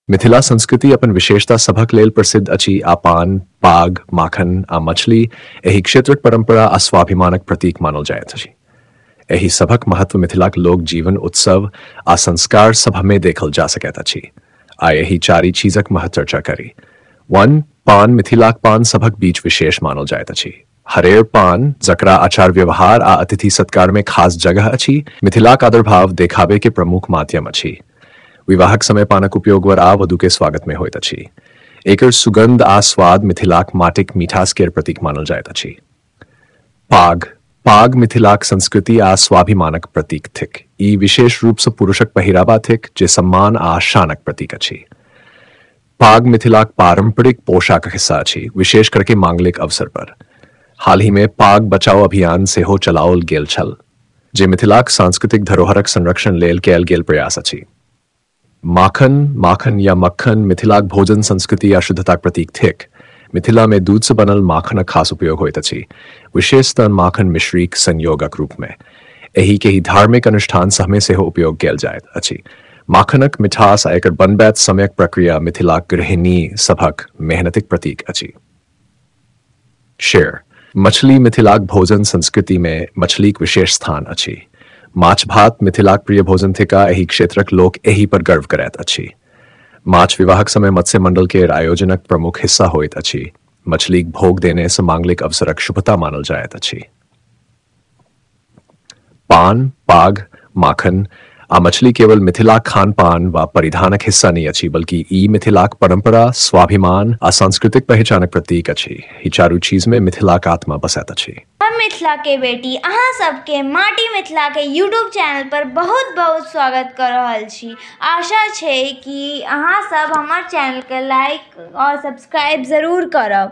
मिथिला संस्कृति अपन विशेषता सभक लेल प्रसिद्ध अछि आ पान, पाग, माखन आ मछली एहि क्षेत्रक परंपरा आ स्वाभिमानक प्रतीक मानल जाइत अछि। एहि सभक महत्व मिथिलाक लोक जीवन, उत्सव आ संस्कार सभमे देखल जा सकैत अछि। आइ एहि चारि चीजक महत्व चर्चा करी। 1. पान। मिथिलाक पान सभक बीच विशेष मानल जाइत अछि। हरेर पान, जकरा आचार व्यवहार आ अतिथि सत्कार में खास जगह अछि, मिथिलाक आदरभाव देखाबे के प्रमुख माध्यम अछि। विवाहक समय पानक उपयोग वर आ वधु के स्वागत में होइत अछि। एकर सुगंध आ स्वाद मिथिलाक माटिक मिठास केर प्रतीक मानल जाइत अछि। पाग। पाग मिथिलाक संस्कृति आ स्वाभिमानक प्रतीक थिक। ई विशेष रूप सँ पुरुषक पहिरावा थिक, जे सम्मान आ शानक प्रतीक अछि। पाग मिथिलाक पारंपरिक पोशाकक हिस्सा अछि, विशेष करके मांगलिक अवसर पर। हाल ही में पाग बचाओ अभियान सेहो चलाओल गेल छल, जे मिथिलाक सांस्कृतिक धरोहरक संरक्षण लेल कयल गेल प्रयास अछि। माखन। माखन या मक्खन मिथिलाक भोजन संस्कृति आ शुद्धताक प्रतीक थिक। मिथिला में दूध से बनल माखनक खास उपयोग होइत अछि, विशेषतः माखन मिश्रीक संयोगक रूप में। एहि के ही धार्मिक अनुष्ठान सभमे सेहो उपयोग कयल जाइत अछि। माखनक मिठास आ एकर बनबैत समयक प्रक्रिया मिथिलाक गृहिणी सभक मेहनतिक प्रतीक अछि। शेर। मछली। मिथिलाक भोजन संस्कृति में मछलीक विशेष स्थान अछि। माछ भात मिथिलाक प्रिय भोजन थिका। एहि क्षेत्रक लोक एहि पर गर्व करैत अछि। माछ विवाहक समय मत्स्य मंडल के आयोजनक प्रमुख हिस्सा होइत अछि। मछलीक भोग देने से मांगलिक अवसरक शुभता मानल जाइत अछि। पान, पाग, माखन आ मछली केवल मिथिलाक खान पान वा परिधानक हिस्सा नहि अछि, बल्कि ई मिथिलाक परंपरा, स्वाभिमान आ सांस्कृतिक पहिचानक प्रतीक अछि। ई चारू चीज में मिथिलाक आत्मा बसैत अछि। हम मिथिला के बेटी अहाँ सबके माटी मिथिला के यूट्यूब चैनल पर बहुत बहुत स्वागत कर रहल छी। आशा छै कि अहाँ सब हमर चैनल के लाइक और सब्सक्राइब जरूर करब।